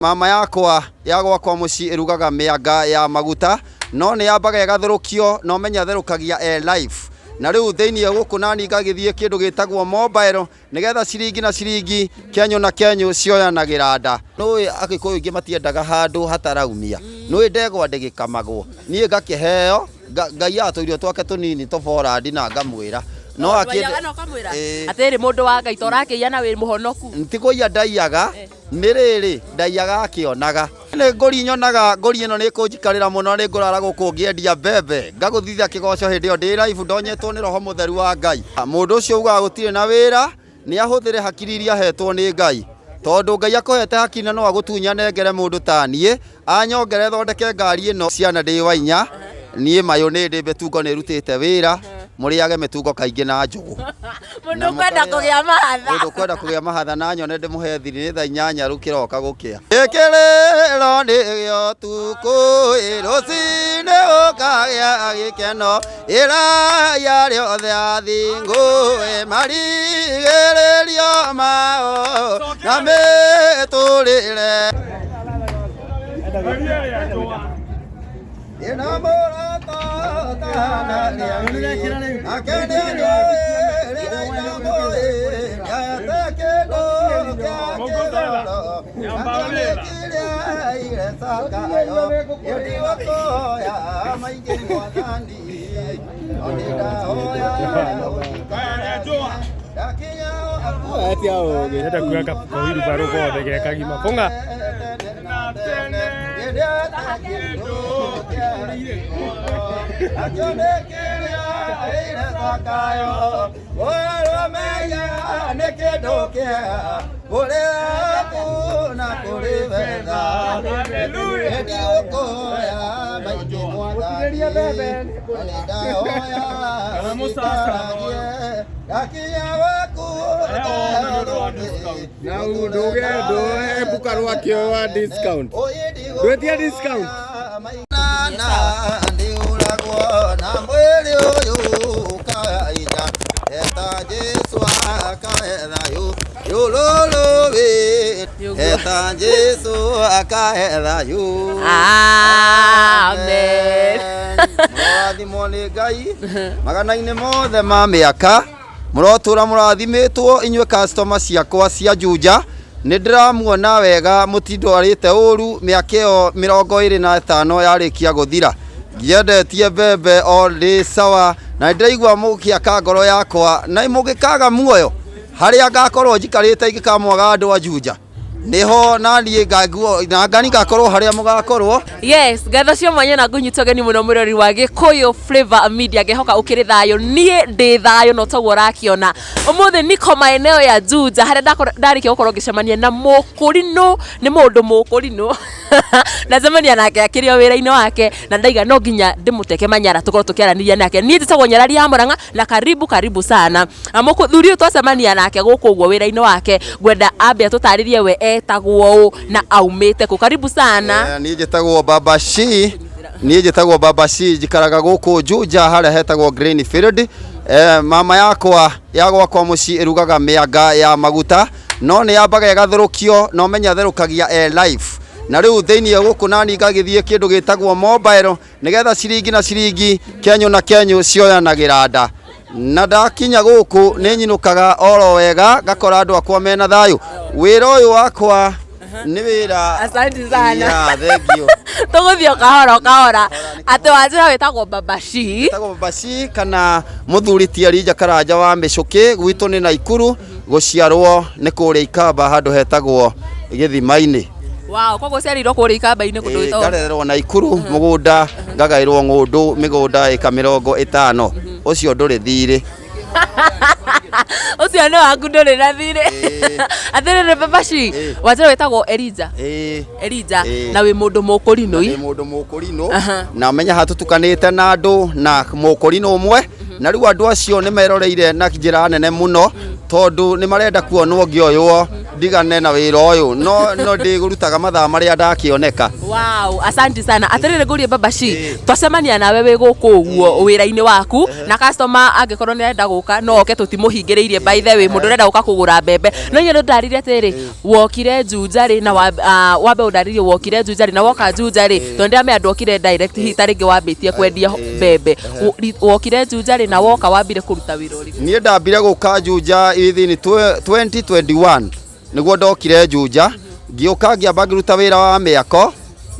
Mama yakwa ya gwakwa mũciĩ ĩrugaga mĩanga ya maguta no nĩ yambaga ĩgatherũkio na ũmenye atherũkagia e live. Na rĩu thĩinĩ gũkũ nani ngagĩthiĩ kĩndũ gĩtagwo mobile nĩgetha ciringi na ciringi, kenyũ na kenyũ cioyanagĩra nda. Nĩũĩ Agĩkũyũ aingĩ matiendaga handũ hataraumia. Nĩũĩ ndegwa ndĩgĩkamagwo. Niĩ ngakĩheo, ngaiyaga tũirio twake tũnini tũborandi na ngamwĩra. No akĩende. Waiyaga na ũkamwĩra? Ĩĩ. Atĩrĩrĩ mũndũ wa Ngai, ta ũrakĩiya na wĩ mũhonoku. Ti kũiya ndaiyaga, Nĩ rĩrĩ, ndaiyaga akĩonaga. Nĩ ngũri nyonaga ngũri ĩno nĩ ĩkũnjikarĩra mũno nĩ ngũrara gũkũ ngĩendia mbembe. Ngagũthithia kĩgoco hĩndĩ ĩyo ndĩ live ndonyetwo nĩ roho mũtheru wa Ngai. Mũndũ ũcio ugaga gũtirĩ na wĩra nĩ ahũthĩre hakiri iria ahetwo nĩ Ngai. Tondũ Ngai akũhete hakiri na no agũtunye anengere mũndũ ta niĩ anyongere thondeke ngari ĩno ciana ndĩ wa inya. Niĩ mayũ nĩ ndĩ mĩtungo nĩ ĩrutĩte wĩra, mũrĩage mĩtungo kaingĩ na njũgũ. Mũndũ ũkwenda kũgĩa mahatha. Mũndũ ũkwenda kũgĩa mahatha na nyone ndĩmũhe thiri nĩ thaa inyanya rĩu kĩroka gũkĩa. Ĩkĩrĩro nĩ gĩa ũtukũ ĩ rũcinĩ ũkagĩa gĩkeno ĩrai arĩa othe athingu ĩ marigĩrĩrio mao na mĩtũrĩre. Ĩna mũrata ũtahanagia nake nĩanjũĩ rĩrĩa itamũĩ nĩahete kĩndũ kĩa kĩroro nake nĩkĩrĩa ire Zakayo nĩndigũkũhoya maingĩ mwathani no nĩndahoya ũnjikaragie ndakinya Atia ũgĩ. Ndĩrenda kuoya kahuirubarũ gothe ge kagima. Bũng'a. Na nduge nduhe mbuka rwakio wa discount. Ndwetia discount. Ndiũragwo na mwĩrĩ ũyũ ũkaina eta Jesu akahe thayũ yũlũlũwĩ eta Jesu akahe thayũ. Amen. Mũrathimwo nĩ Ngai magana-inĩ mothe ma mĩaka. Mũrotũra mũrathimĩtwo inyuĩ customer ciakwa cia Juja. Nĩ ndĩramuona wega mũtindwarĩte ũru mĩaka ĩyo 25 yarĩkia gũthira. Ngĩendetie mbembe o ndĩ sawa na nĩ ndĩraigua mũgĩaka ngoro yakwa na mũngĩkaga muoyo harĩa ngakorwo njikarĩte ingĩkamwaga andũ a Juja. Nĩho na niĩ ngaiguo na ngani ngakorwo harĩa mũgakorwo. Yes, ngatho cia mwanya na ngũnyita ũgeni mũno mwĩrori wa Gĩkũyũ Flavor Media ngehoka ũkĩrĩ thayũ niĩ ndĩ thayũ no toguo ũrakĩona ũmũthĩ niko maeneo ya Juja harĩa ndarĩkia gũkorwo ngĩcemania na mũkũrinũ nĩ mũndũ mũkũrinũ ndacemania nake akĩrĩ o wĩra-inĩ wake na ndaiga no nginya ndĩmũteke manyara tũkorwo tũkĩaranĩria nake niĩ njĩtagwo Nyarari ya Mũrang'a na karibu karibu sana na mũthuri ũyũ twacemania nake gũkũ ũguo wĩra-inĩ wake ngwenda ambe atũtarĩrie we etagwo ũ na aumĩte kũ karibu sana. Niĩ njĩtagwo Baba Shi, niĩ njĩtagwo Baba Shi, njikaraga gũkũ Juja harĩa hetagwo Greenfield. Mama yakwa ya gwakwa mũciĩ ĩrugaga mĩanga ya maguta no nĩ yambaga ĩgatherũkio na ũmenye atherũkagia e live. Na rĩu thĩinĩ gũkũ nani ngagĩthiĩ kĩndũ gĩtagwo mobile nĩgetha ciringi na ciringi, kenyũ na kenyũ cioyanagĩra nda. Na ndakinya gũkũ nĩ nyinũkaga oro wega ngakora andũ akwa mena thayũ. Wĩra ũyũ wakwa nĩ wĩra. Asante sana. Yeah, thank you. Tũgũthiĩ o kahora o kahora. Atĩ wanjĩra wĩtagwo Baba Shi. Wĩtagwo Baba Shi kana mũthuri ti Elijah Karanja wa Mĩcũkĩ, gwitũ nĩ Naikuru, gũciarwo nĩ kũrĩa Ikamba handũ hetagwo Gĩthima-inĩ. Wow, koguo ũciarĩirwo kũrĩa Ikamba-inĩ kũndũ Ĩĩ, gwĩtagwo ngarererwo Naikuru mũgũnda ngagaĩrwo ng'ũndũ mĩgũnda ĩka 50 ũcio ndũrĩ thirĩ. Ũcio nĩ waku ndũrĩ na thirĩ. Ĩĩ. Atĩrĩrĩ Baba Shi, Ĩĩ. wanjĩra wĩtagwo Elijah. Ĩĩ. Elijah Ĩĩ. na wĩ mũndũ mũkũrinũ. Ndĩ mũndũ mũkũrinũ na menya haha tũtukanĩte na andũ na mũkũrinũ ũmwe na rĩu andũ acio nĩ meroreire na njĩra nene mũno tondũ nĩ marenda kuonwo ngĩoywo Ndigane na wĩra ũyũ, no ndĩgũrutaga mathaa marĩa ndakĩoneka. Wow, asante sana. Atĩrĩrĩ, ngũrie Baba Shi, twacemania nawe wĩ gũkũ ũguo wĩra-inĩ waku, na customer angĩkorwo nĩ arenda gũka no oke, tũtimũhingĩrĩirie. By the way, mũndũ ũrenda gũka kũgũra mbembe, no inyuĩ nĩ ũndarĩrie atĩrĩrĩ, wokire Juja rĩ, na wambe ũndarĩrie wokire Juja rĩ, na woka Juja rĩ, tondũ ndĩramenya ndwokire direct, hihi ta rĩngĩ wambĩtie kwendia mbembe. Wokire Juja rĩ, na woka wambire kũruta wĩra ũrĩkũ? Niĩ ndambire gũka Juja ithini 2021 nĩguo ndokire Juja, ngĩũka ngĩamba ngĩruta wĩra wa mĩako,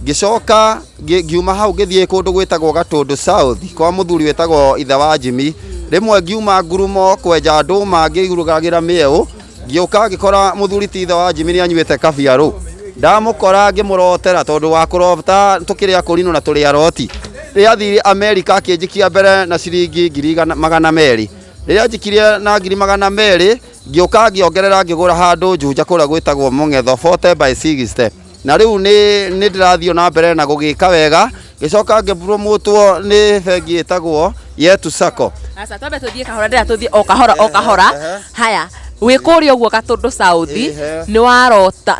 ngĩcoka ngiuma hau ngĩthiĩ kũndũ gwĩtagwo Gatũndũ South kwa mũthuri wĩtagwo ithe wa Jimmy. Rĩmwe ngiuma ngurumo kwenja ndũma, ngĩirugagĩra mĩeũ, ngĩũka ngĩkora mũthuri ti ithe wa Jimmy nĩ anyuĩte kabiarũ. Ndamũkora ngĩmũrotera, tondũ wa kũrota tũkĩrĩa kũrinũ na tũrĩ aroti. Rĩrĩa athire Amerika akĩnjikia mbere na ciringi 200,000. Rĩrĩa njikirie na 200,000, ngĩũka ngĩongerera, ngĩgũra handũ Juja kũrĩa gwĩtagwo Mũng'etho 40 by 60, na rĩu nĩ ndĩrathiĩ na mbere na gũgĩka wega. Ngĩcoka ngĩpromotwo nĩ bengi ĩtagwo Yetu Sacco. Aca, twambe tũthiĩ kahora, ndĩra tũthiĩ o kahora o kahora. Haya, wĩ kũrĩa ũguo Gatũndũ South, nĩ warota,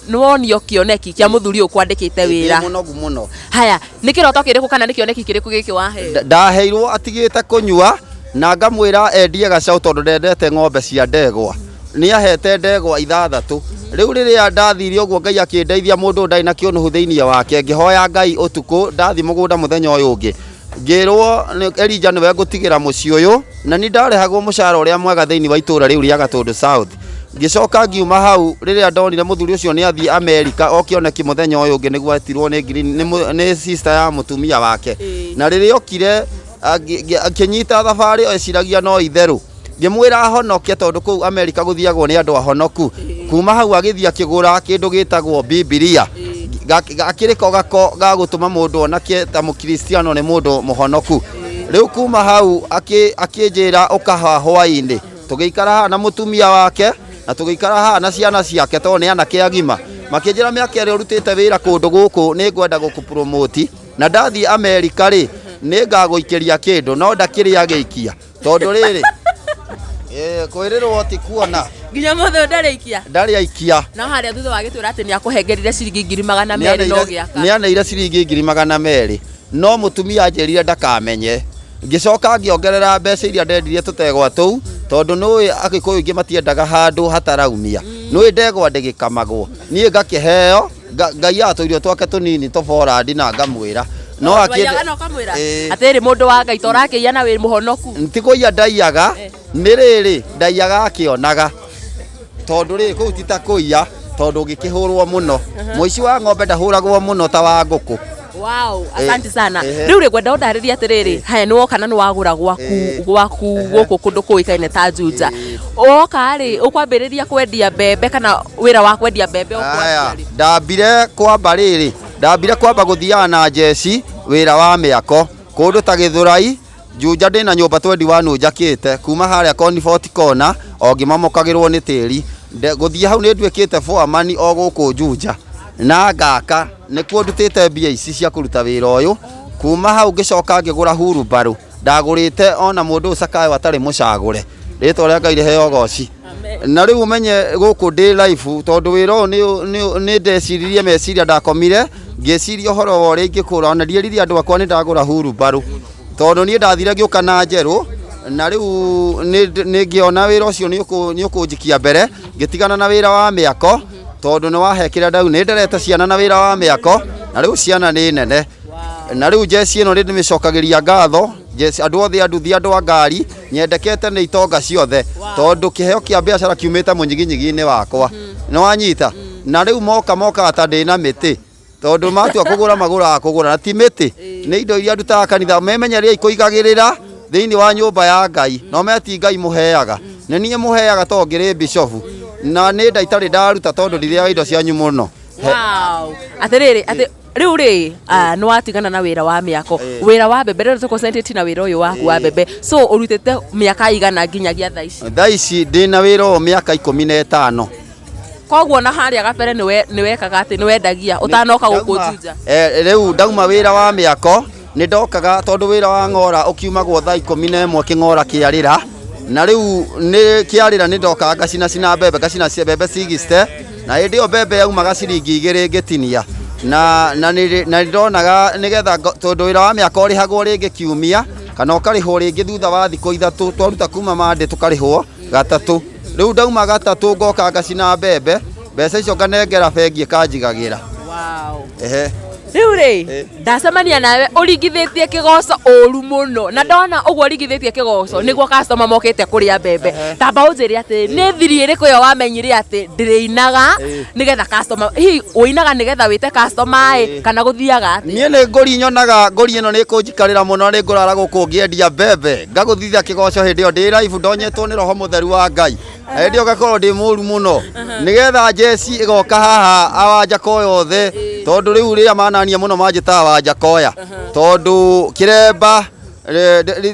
nĩ wonio kĩoneki kĩa mũthuri ũyũ kwandĩkĩte wĩra. Ndĩ mũnogu mũno. Haya, nĩ kĩroto kĩrĩkũ kana nĩ kĩoneki kĩrĩkũ gĩkĩ waheo? Ndaheirwo atigĩte kũnyua, na ngamwĩra endie gacaũ tondũ ndendete ng'ombe cia ndegwa. Nĩ ahete ndegwa ithathatũ. Rĩu rĩrĩa ndathire ũguo, Ngai akĩndeithia, mũndũ ndarĩ na kĩũnũhu thĩinĩ wake. Ngĩhoya Ngai ũtukũ, ndathi mũgũnda mũthenya ũyũ ũngĩ, ngĩrwo Elijah nĩwe ngũtigĩra mũciĩ ũyũ, na nĩ ndarĩhagwo mũcara ũrĩa mwega thĩinĩ wa itũũra rĩu rĩa Gatũndũ South. Ngĩcoka ngiuma hau rĩrĩa ndonire mũthuri ũcio nĩ athiĩ Amerika o kĩoneki mũthenya ũyũ ũngĩ, nĩguo etirwo nĩ ngiri nĩ sister ya mũtumia wake. Na rĩrĩa okire akĩnyita thabarĩ, eciragia no itherũ. Ngĩmwĩra ahonoke, tondũ kũu Amerika gũthiagwo nĩ andũ ahonoku. Kuma hau agĩthiĩ akĩgũra kĩndũ gĩtagwo Bibilia. Akĩrĩ ko gako ga gũtũma mũndũ onake ta mũkristiano nĩ mũndũ mũhonoku. Rĩu kuma hau akĩnjĩra ũkaha hwaĩ-inĩ, tũgĩikara haha na mũtumia wake na tũgĩikara haha na ciana ciake, tondũ nĩ anake agima. Makĩnjĩra mĩaka ĩrĩa ũrutĩte wĩra kũndũ gũkũ, nĩ ngwenda gũkũpromoti, na ndathiĩ Amerika rĩ, nĩ ngagũikĩria kĩndũ, no ndakĩrĩ agĩikia, tondũ rĩrĩ kwĩrĩrwo ti kuona. Nginya mũthĩ ũyũ ndarĩikia? Ndarĩ aikia. No harĩa thutha wa gĩtwĩra atĩ nĩ akũhengerire ciringi 200,000 no gĩaka. Nĩ aneire ciringi 200,000, no mũtumia anjĩrire ndakamenye. Ngĩcoka ngĩongerera mbeca iria ndendirie tũtegwa tũu, tondũ nĩũĩ Agĩkũyũ aingĩ matiendaga handũ hataraumia, nĩũĩ ndegwa ndĩgĩkamagwo. Niĩ ngakĩheo ngaiyaga tũirio twake tũnini tũborandi na ngamwĩra no Waiyaga na ũkamwĩra atĩrĩ, mũndũ wa Ngai, torakĩiya na wĩ mũhonoku. Ti kũiya ndaiyaga, nĩ rĩrĩ ndaiyaga akĩonaga, tondũ rĩ kũu ti ta kũiya, tondũ ũngĩkĩhũrwo mũno, mũici wa ng'ombe ndahũragwo mũno ta wa ngũkũ. Wow, asante sana. Rĩu rĩ, ngwenda ũndarĩrie atĩrĩrĩ, haya, nĩ woka na nĩ wagũra gwaku gwaku gũkũ kũndũ kũĩkaine ta Juja. Woka rĩ, ũkwambĩrĩria kwendia mbembe kana wĩra wa kwendia mbembe Aya, ũkwanjia rĩ? Ndambire kwamba rĩrĩ, ndambire kwamba gũthiaga na njeci wĩra wa mĩako kũndũ ta Gĩthũrai. Juja ndĩna nyũmba 21 njakĩte kuma harĩa Conifort Corner o ngĩmamokagĩrwo nĩ tĩri. Gũthiĩ hau nĩ nduĩkĩte foreman o gũkũ Juja na ngaka, nĩkuo ndutĩte mbia ici cia kũruta wĩra ũyũ. Kuma hau ngĩcoka ngĩgũra hurumbarũ, ndagũrĩte ona mũndũ ũyũ Sakayo atarĩ mũcagũre, rĩtwa rĩa Ngai rĩheo goci. Na rĩu ũmenye gũkũ ndĩ life, tondũ wĩra ũyũ nĩ ndeciririe meciria, ndakomire ngĩciria ũhoro wa ũrĩa ingĩkũra. Ona ndierire andũ akwa nĩ ndagũra hurumbarũ, tondũ niĩ ndathire ngĩũka na njerũ, na rĩu nĩ ngĩona wĩra ũcio nĩ ũkũnjikia mbere, ngĩtigana na wĩra wa mĩako, tondũ nĩ wahekĩra ndau nĩ nderete ciana na wĩra wa mĩako, na rĩu ciana nĩ nene. Na rĩu njeci ĩno nĩ ndĩmĩcokagĩria ngatho, njeci andũ othe a nduthi, andũ a ngari, nyendekete nĩ itonga ciothe, tondũ kĩheo kĩa biacara kiumĩte mũnyiginyigi-inĩ wakwa, nĩ wanyita. Na rĩu moka mokaga ta ndĩna mĩtĩ, tondũ matua kũgũra magũraga kũgũra, na ti mĩtĩ, nĩ indo iria ndutaga kanitha. Memenyeria ikũigagĩrĩra thĩinĩ wa nyũmba ya Ngai, no me ti Ngai mũheaga, nĩ niĩ mũheaga, tondũ ngĩrĩ bishofu na nĩ nda itarĩ ndaruta, tondũ ndirĩaga indo cianyu mũno. Wow, atĩrĩrĩ, atĩ rĩu rĩ, nĩ watigana na wĩra wa mĩako, wĩra wa mbembe, rĩu tũconcentrate na wĩra ũyũ waku wa mbembe. So ũrutĩte mĩaka igana nginyagia thaa ici? Thaa ici ndĩna wĩra ũyũ mĩaka 15. Koguo na harĩa gabere nĩ wekaga atĩ nĩ wendagia ũtanoka gũkũ Juja? Rĩu ndauma wĩra wa mĩako nĩ ndokaga, tondũ wĩra wa ng'ora ũkiumagwo thaa 11 kĩng'ora kĩarĩra. Na rĩu nĩ kĩarĩra nĩ ndokaga ngacinacina mbembe, ngacina mbembe cigiste, na hĩndĩ ĩyo mbembe yaumaga ciringi 2 ngĩtinia. Na nĩ ndonaga nĩgetha tondũ wĩra wa mĩaka ũrĩhagwo rĩngĩ kiumia kana ũkarĩhwo rĩngĩ thutha wa thikũ 3, twaruta kuma Monday tũkarĩhwo gatatũ. Rĩu ndauma gatatũ ngoka ngacina mbembe, mbeca icio nganengera bengi ĩkanjigagĩra. Wow. Ehe. Rĩu rĩ, ndacemania nawe ũringithĩtie kĩgoco ũru mũno, na ndona ũguo ũringithĩtie kĩgoco nĩguo customer mokĩte kũrĩa mbembe. Tamba ũnjĩre atĩ nĩ thiri ĩrĩkũ ĩyo wamenyire atĩ ndĩrĩinaga nĩgetha customer, hihi ũinaga nĩgetha wĩte customer ĩ, kana gũthiaga atĩa? Niĩ nĩ ngũri nyonaga ngũri ĩno nĩ ĩkũnjikarĩra mũno, nĩ ngũrara gũkũ ngĩendia mbembe, ngagũthithia kĩgoco hĩndĩ ĩyo ndĩ live, ndonyetwo nĩ roho mũtheru wa Ngai. Na hĩndĩ ĩyo ngakorwo ndĩ mũru mũno, nĩgetha njeci ĩgoka haha Awanjakoya othe, tondũ rĩu rĩrĩa manania mũno manjĩtaga Wanjakoya, tondũ kĩremba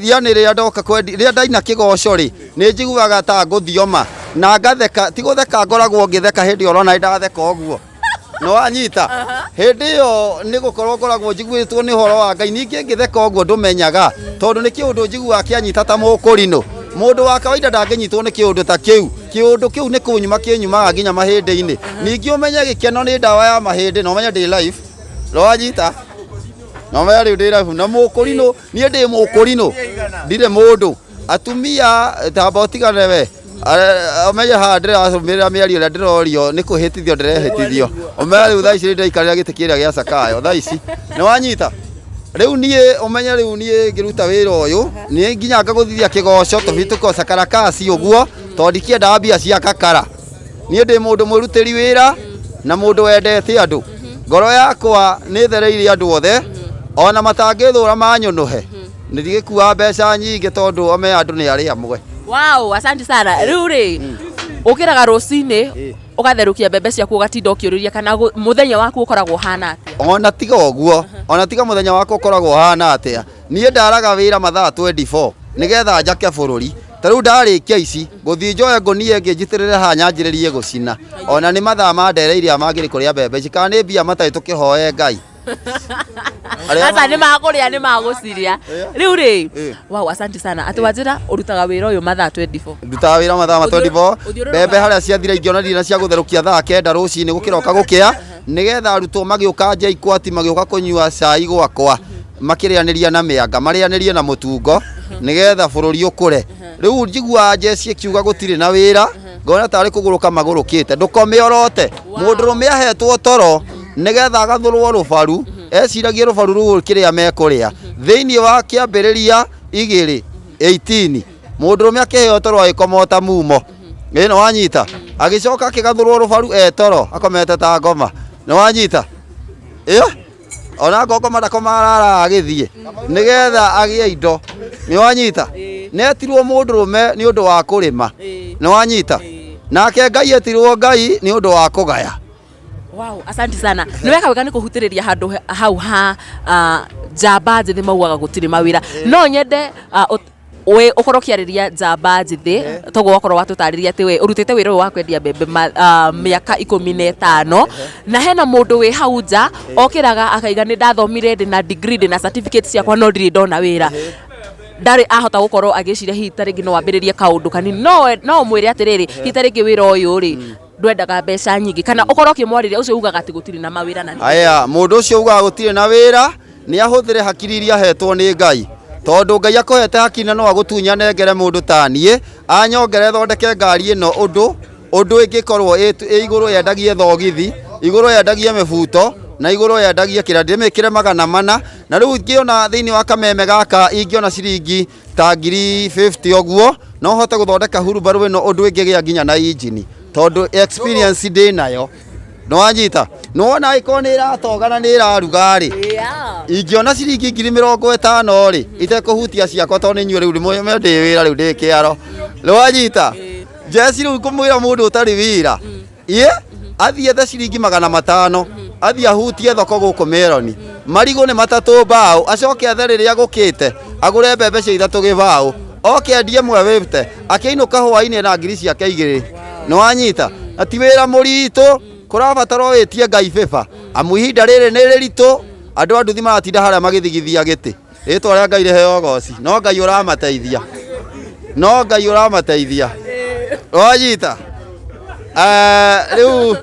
yani rĩrĩa ndoka kwendi, rĩrĩa ndaina kĩgoco rĩ, nĩ njiguaga ta ngũthioma na ngatheka, ti gũtheka ngoragwo ngĩtheka hĩndĩ ĩyo ũrona ndatheka ũguo. No wanyita hĩndĩ ĩyo nĩ gũkorwo ngoragwo njiguĩtwo nĩ ũhoro wa Ngai. Ningĩ ngĩtheka ũguo ndũmenyaga, tondũ nĩ kĩũndũ njiguaga kĩanyita ta mũkũrinũ. Mũndũ wa kawaida ndangĩnyitwo nĩ kĩũndũ ta kĩu. Kĩũndũ kĩu nĩ kũnyuma kĩnyumaga nginya mahĩndĩ-inĩ. Ningĩ ũmenye gĩkeno nĩ ndawa ya mahĩndĩ, na ũmenye ndĩ live. No wanyita? Na ũmenye rĩu ndĩ live. Na mũkũrinũ, niĩ ndĩ mũkũrinũ, ndirĩ mũndũ. Atumia tamba ũtigane we. Ũmenye haha ndĩracũmĩrĩra mĩario ĩrĩa ndĩrorio nĩ kwĩhĩtithio ndĩrehĩtithio. Ũmenye rĩu thaa ici nĩndĩraikarĩra gĩtĩ kĩrĩa gĩa Zakayo thaa ici. Nĩ wanyita? Rĩu niĩ ũmenye rĩu niĩ ngĩruta wĩra ũyũ nĩ nginya ngagũthithia kĩgoco tũbitũko cakarakasi ũguo, tondũ ndikĩendaga mbia cia kakara. Niĩ ndĩ mũndũ mwĩrutĩri wĩra na mũndũ wendete andũ. Ngoro yakwa nĩ thereire andũ othe, ona matangĩthũra manyũnũhe. Ndigĩkuaga mbeca nyingĩ tondũ ome andũ nĩ arĩa amwe. Wow, asante sana. Rĩu rĩ, ũkĩraga rũcinĩ ũgatherũkia mbembe ciaku ũgatinda ũkĩũrĩria kana mũthenya waku ũkoragwo ũhana atĩa? Ona tiga ũguo, ona tiga mũthenya wakwa ũkoragwo ũhana atĩa. Niĩ ndaraga wĩra mathaa 24 nĩgetha njake bũrũri. Ta rĩu ndarĩkia ici, ngũthiĩ njoe ngũnia ĩngĩ njitĩrĩre haha nyanjĩrĩrie gũcina. Ona nĩ mathaa ma ndereire aya mangĩrĩ kũrĩa mbembe ici, kana nĩ mbia matarĩ tũkĩhoe Ngai. Aca nĩ makũrĩa nĩ magũciria. Rĩu rĩ, wow, asante sana. Atĩ wanjĩra ũrutaga wĩra ũyũ mathaa 24. Ndutaga wĩra mathaa ma 24. Ũthiũrũrũkaga. Mbembe harĩa ciathira ingĩona ndirĩ na cia gũtherũkia thaa 9 rũcinĩ gũkĩroka gũkĩa, nĩgetha arutwo magĩũka JKUAT magĩũka kũnyua cai gwakwa, makĩrĩanĩria na mĩanga, marĩanĩrie na mũtungo, nĩgetha bũrũri ũkũre. Rĩu njiguaga njeci ĩkiuga gũtirĩ na wĩra, ngona tarĩ kũgũrũka magũrũkĩte. Ndũkome ũrote. Mũndũrũme ahetwo toro nĩgetha agathũrwo rũbaru, eciragie rũbaru rũu kĩrĩa mekũrĩa. Thĩinĩ wa kĩambĩrĩria 2:18, mũndũrũme akĩheo toro agĩkoma o ta mumo. Ĩ nĩ wanyita? Agĩcoka akĩgathũrwo rũbaru e toro, akomete ta ngoma. Nĩ wanyita? Ĩ? Ona ngoma ndakoma arara agĩthiĩ nĩgetha agĩe indo. Nĩ wanyita? Netirwo mũndũrũme nĩ ũndũ wa kũrĩma. Nĩ wanyita? Nake Ngai etirwo Ngai nĩ ũndũ wa kũgaya. Wow, asante sana. Nĩ weka wega nĩ kũhutĩrĩria handũ hau ha njamba njĩthĩ maugaga gũtirĩ mawĩra. No nyende we ũkorwo ũkĩarĩria njamba njĩthĩ, toguo wakorwo watũtarĩria atĩ we ũrutĩte wĩra ũyũ wa kwendia mbembe mĩaka 15, na hena mũndũ wĩ hau nja okĩraga akaiga nĩ ndathomire, ndĩ na degree, ndĩ na certificate ciakwa, no ndirĩ ndona wĩra. Ndarĩ ahota gũkorwo agĩciria hihi ta rĩngĩ no ambĩrĩrie kaũndũ kanini. No ũmwĩre atĩrĩrĩ, hihi ta rĩngĩ wĩra ũyũ rĩ, ndwendaga mbeca nyingĩ, kana ũkorwo ũkĩmwarĩria ũcio ugaga atĩ gũtirĩ na mawĩra na nĩ Aya, mũndũ ũcio ugaga gũtirĩ na wĩra nĩ ahũthĩre hakiri iria ahetwo nĩ Ngai, tondũ Ngai akũhete hakiri na no agũtunya nengere mũndũ ta niĩ, anyongere thondeke ngari ĩno ũndũ ĩngĩkorwo ĩ igũrũ yendagie thogithi, igũrũ yendagie mĩbuto, na igũrũ yendagie kĩrĩa, ndĩmĩkĩre 400. Na rĩu ingĩona thĩinĩ wa kameme gaka ingĩona ciringi ta ngiri 50 ũguo, no hote gũthondeka hurumbarũ ĩno ũndũ ĩngĩgĩa nginya na injini, tondũ experience ndĩ nayo. Nĩ wanyita? Nĩ wona angĩkorwo nĩ ĩratoga na nĩ ĩraruga rĩ, ingĩona ciringi ngiri 50 rĩ, itekũhutia ciakwa tondũ nĩ inyuĩ rĩu ndĩ wĩra rĩu ndĩ kĩaro. Nĩ wanyita? Njeci rĩu kũmwĩra mũndũ ũtarĩ wĩra, ĩ athiĩ ethe ciringi 500, athiĩ ahutie thoko gũkũ Meroni, marigũ nĩ 3 mbaũ, acoke ethe rĩrĩa gũkĩte, agũre mbembe cia 3 gĩbaũ, oke endie ĩmwe wĩte, akĩinũka hwainĩ na ngiri ciake 2. Nĩ wanyita? Na ti wĩra mũritũ, kũrabatara wĩtie Ngai bĩba, amu ihinda rĩrĩ nĩ rĩritũ, andũ a nduthi maratinda harĩa magĩthigithia gĩtĩ. Rĩtwa rĩa Ngai rĩheo ũgoci, no Ngai ũramateithia. No Ngai ũramateithia. Wanyita? Rĩu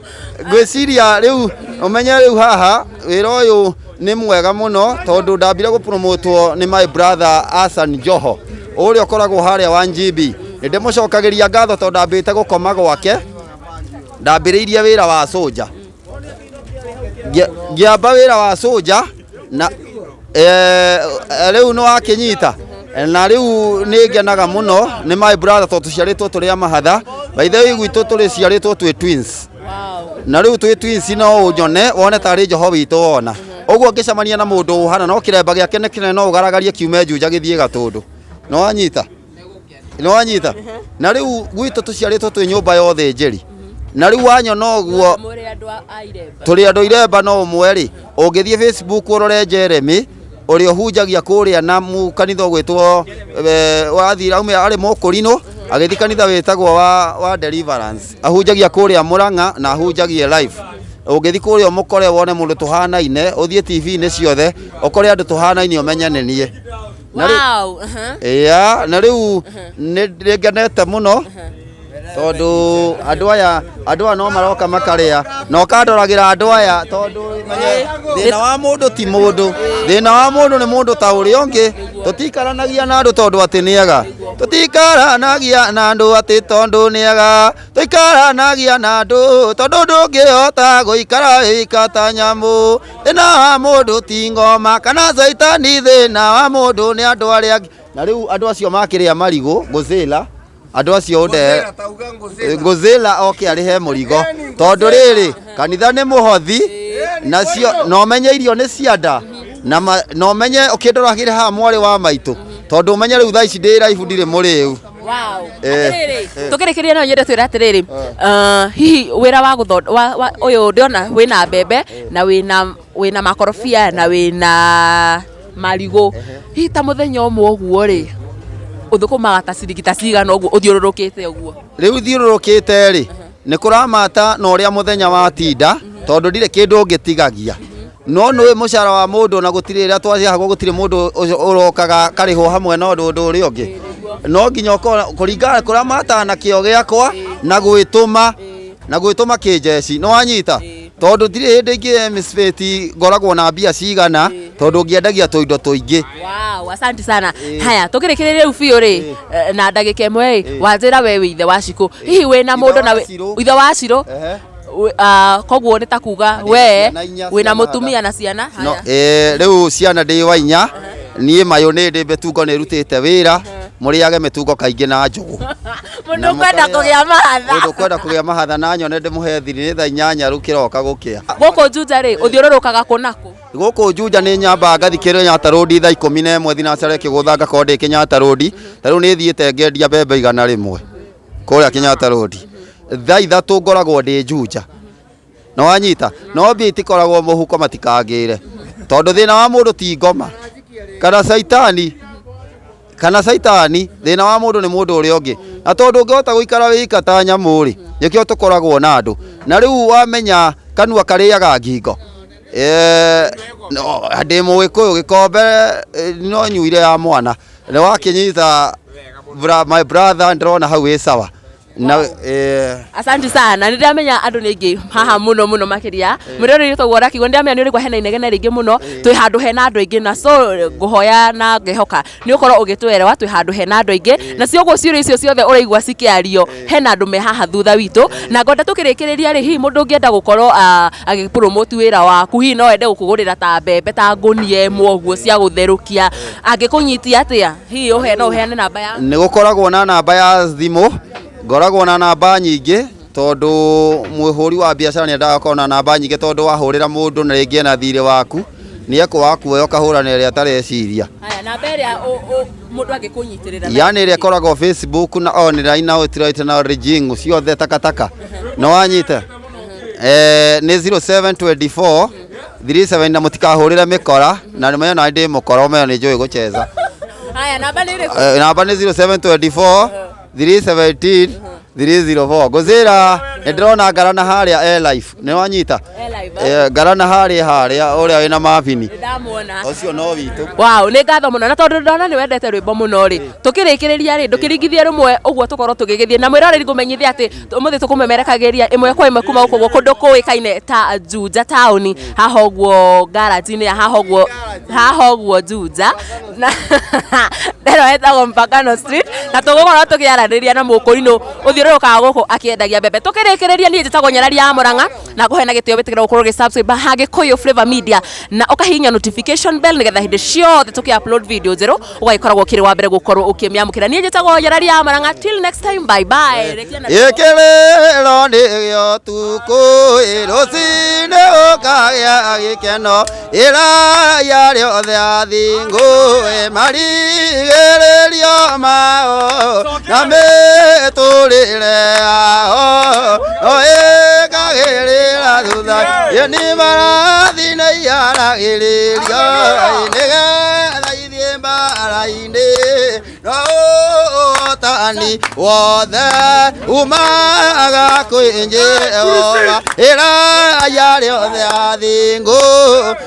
ngwĩciria rĩu ũmenye rĩu haha wĩra ũyũ nĩ mwega mũno tondũ ndambire gũpromotwo nĩ my brother Hassan Joho ũrĩa ũkoragwo harĩa wa GB. Nĩ ndĩmũcokagĩria ngatho tondũ ndambĩte gũkoma gwake, ndambĩrĩirie wĩra wa soja, ngĩamba wĩra wa soja na rĩu nĩ wakĩnyita na rĩu nĩ ngenaga mũno nĩ my brother tondũ tũciarĩtwo tũrĩ a mahatha. By the way, gwitũ tũrĩ ciarĩtwo twĩ twins. Na rĩu twĩ twins no ũnyone wone tarĩ Joho witũ wona ũguo ngĩcemania na mũndũ ũhana no kĩremba gĩake nĩ kĩnene no ũgaragarie kiume Juja gĩthiĩ Gatũndũ. Nĩ wanyita? Nĩ wanyita? Na rĩu gwitũ tũciarĩtwo twĩ nyũmba ya ũthĩnjĩri na rĩu wanyona ũguo Mũrĩ andũ a Iremba. Tũrĩ andũ Iremba no ũmwe rĩ, ũngĩthiĩ Facebook ũrore Jeremy ũrĩa ũhunjagia kũrĩa na kanitha ũgwĩtwo wathiĩ aume arĩ mũkũrinũ agĩthiĩ kanitha wĩtagwo wa Deliverance, ahunjagia kũrĩa Mũrang'a na ahunjagie live. Ũngĩthiĩ kũrĩa ũmũkore wone mũndũ tũhanaine, ũthiĩ TV-inĩ ciothe ũkore andũ tũhanaine ũmenye nĩ niĩ. Na rĩu- Wow. Ya, na rĩu nĩ ngenete mũno tondũ andũ aya no maroka makarĩa na ũkandoragĩra andũ aya tondũ menye thĩna wa mũndũ ti mũndũ, thĩna wa mũndũ nĩ mũndũ ta ũrĩa ũngĩ. Tũtikaranagia na andũ tondũ atĩ nĩ ega, tũtikaranagia na andũ atĩ tondũ nĩ ega, tũikaranagia na andũ tondũ ndũngĩhota gũikara wĩika ta nyamũ. Thĩna wa mũndũ ti ngoma kana caitani, thĩna wa mũndũ nĩ andũ arĩa angĩ. Na rĩu andũ acio makĩrĩa marigũ ngũzĩla andũ acio ũnde ngũzĩla oke arĩhe mũrigo tondũ rĩrĩ kanitha nĩ mũhothi nacio na ũmenye irio nĩ cianda na na ũmenye ũkĩndoragĩre haha mwarĩ wa maitũ tondũ ũmenye rĩu thaa ici ndĩ raibu ndirĩ mũrĩu. Wow. Atĩrĩrĩ, tũkĩrĩkĩria no nyende twĩre atĩrĩrĩ, hihi wĩra wa gũthondeka ũyũ ndĩrona wĩna mbembe na wĩna makorobia na wĩna marigũ, hihi ta mũthenya ũmwe ũguo rĩ, ũthũkũmaga ta ciringi ta cigana ũguo ũthiũrũrũkĩte ũguo? Rĩu thiũrũrũkĩte rĩ, nĩ kũramata na ũrĩa mũthenya watinda tondũ ndirĩ kĩndũ ũngĩtigagia no nĩ mũcara wa mũndũ na gũtirĩ ĩrĩa twaciahagwo gũtirĩ mũndũ ũcio ũrokaga karĩhwo hamwe na ũndũ ũrĩa ũngĩ no nginya ũkorwo kũringana kũramata na kĩo gĩakwa na gwĩtũma kĩnjeci nĩ wanyita tondũ ndirĩ hĩndĩ ingĩ misfit ngoragwo na mbia cigana tondũ ngĩendagia tũindo tũingĩ. Wow, asante sana. Haya, tukĩrĩkĩrĩria rĩu biũ rĩ, na ndagĩka ĩmwe ĩ, wanjĩra we wĩ ithe wa Cikũ. Hihi wĩna Ithe mũndũ wa na Cirũ. Ithe wa Cirũ? Ehe. Koguo nĩ ta kuga Ndĩna we ciana inya wĩna cia mũtumia na ciana. No, Haya. rĩu ciana ndĩ wa inya niĩ mayũ nĩ ndĩ mĩtungo nĩ ĩrutĩte wĩra mũrĩage mĩtungo kaingĩ na njũgũ. Mũndũ ũkwenda kũgĩa mahatha. Mũndũ ũkwenda kũgĩa mahatha na nyone ndĩmũhe thiri nĩ thaa 8 rĩu kĩroka gũkĩa. Gũkũ Juja rĩ, ũthiũrũrũkaga kũ na kũ? Gũkũ Juja nĩ nyambaga ngathi Kenyatta Road thaa 11 thinacara ĩkĩgũtha ngakorwo ndĩ Kenyatta Road. Ta rĩu nĩ thiĩte ngendia mbembe 100 kũrĩa Kenyatta Road. Thaa 3 ngoragwo ndĩ Juja. Na wanyita no mbia itikoragwo mũhuko matikangĩre tondũ thĩna wa mũndũ ti ngoma kana caitani kana caitani, thĩna wa mũndũ nĩ mũndũ ũrĩa ũngĩ na tondũ ũngĩhota gũikara wĩika ta nyamũ rĩ, nĩkĩo tũkoragwo na andũ. Na rĩu wamenya kanua karĩaga ngingo. No, ndĩ mũgĩkũyũ gĩkombe no nyuire ya mwana nĩ wakĩnyita my brother ndĩrona hau ĩ sawa na Asante sana. Nĩ ndĩramenya andũ nĩ aingĩ haha mũno mũno makĩria mũrĩo rĩrĩ toguo ũrakiuga. Nĩ ndĩramenya nĩ ũrĩgua hena inegene rĩingĩ mũno, twĩ handũ hena andũ aingĩ na so ngũhoya na ngehoka nĩ ũkorwo ũgĩtũerewa twĩ handũ hena andũ aingĩ na cio ũguo ciũria icio ciothe ũraigua cikĩario hena andũ me haha thutha witũ. Na ngwenda tũkĩrĩkĩrĩria rĩ, hihi mũndũ ũngĩenda gũkorwo agĩpromote wĩra waku, hihi no ende gũkũgũrĩra ta mbembe ta ngũnia ĩmwe ũguo cia gũtherũkia, angĩkũnyitia atĩa? Hihi ũhe no ũheane namba ya Nĩ gũkoragwo na namba ya thimũ, ngoragwo na namba nyingĩ tondũ mũhũri wa biacara nĩ endaga gũkorwo na namba nyingĩ tondũ wahũrĩra mũndũ na rĩngĩ ena thirĩ waku nĩ ekũwaga kuoya ũkahũra na ĩrĩa atareciria. Haya, namba ĩrĩa mũndũ angĩkũnyitĩrĩra nayo. Yani ĩrĩa ĩkoragwo Facebook na online na ũtiraite na rijingu ciothe takataka no wanyita nĩ 0724 37 na mũtikahũrĩre mĩkora na nĩ menya na ndĩ mũkora ũmenyo nĩ njũĩ gũcheza. Haya, namba nĩ ĩrĩkũ? Namba nĩ 0724 317 304 ngũzĩra. Nĩ ndĩrona ngarana harĩa e live, nĩ wanyita? E live, ah. Eh, ngarana harĩa harĩa ũrĩa wĩna mabini. Ndamuona. Ũcio no witũ. Wow, nĩ ngatho mũno na tondũ ndona nĩ wendete rwĩmbo mũno rĩ, tũkĩrĩkĩrĩria rĩ, ndũkĩringithie rũmwe ũguo tũkorwo tũgĩgĩthiĩ na mwĩroreri ngũmenyithia atĩ ũmũthĩ tũkũmemerekagĩria ĩmwe kwa ĩmwe kuma gũkũ ũguo kũndũ kũĩkaine ta Juja taũni, haha ũguo garage-inĩ ya haha ũguo, haha ũguo Juja na ndero ĩtagwo Mpakano Street, na tũgũkorwo tũkĩaranĩria na mũkũrinũ ũthiũrũrũkaga gũkũ akĩendagia mbembe. Tũkĩrĩkĩrĩria niĩ njĩtagwo Nyarari ya Mũrang'a na ngũhe na gĩtĩo wĩtĩkĩre gũkorwo ũgĩ subscribe ha Gĩkũyũ Flavor Media na ũkahihinya notification bell nĩgetha hĩndĩ ciothe tũkĩ upload video njerũ ũgagĩkoragwo ũkĩrĩ wa mbere gũkorwo ũkĩmĩamũkĩra. Niĩ njĩtagwo Nyarari ya Mũrang'a, till next time, bye bye. Rĩkia na rwĩmbo. Ĩkĩrĩro nĩ gĩotukũ, rũcinĩ ũkagĩa gĩkeno, ĩraya rĩothe athingu marigĩrĩrio mao na mĩtũrĩre yao no ĩkagĩrĩra thutha ĩni marathi nĩ iaragĩrĩrio nĩgetha ithiĩ mbara-inĩ no ũhotani wothe umaga kwĩ Jehova ĩraya rĩothe athingu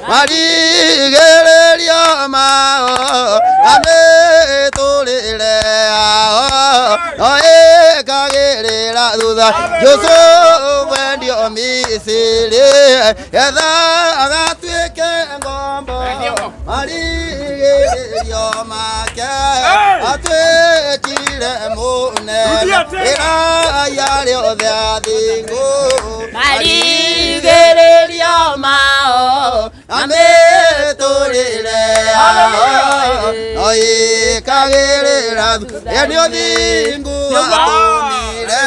marigĩrĩrio mao na mĩtũrĩre yao no ĩkagĩrĩra thutha Jusufu endio Misiri getha agatuĩke ngombo marigĩrĩrio make atuĩkire mũnene ĩraya rĩothe athingu Marigĩrĩrio mao na mĩtũrĩre yao no ĩkagĩrĩra thutha nĩ ũthingu watũmire.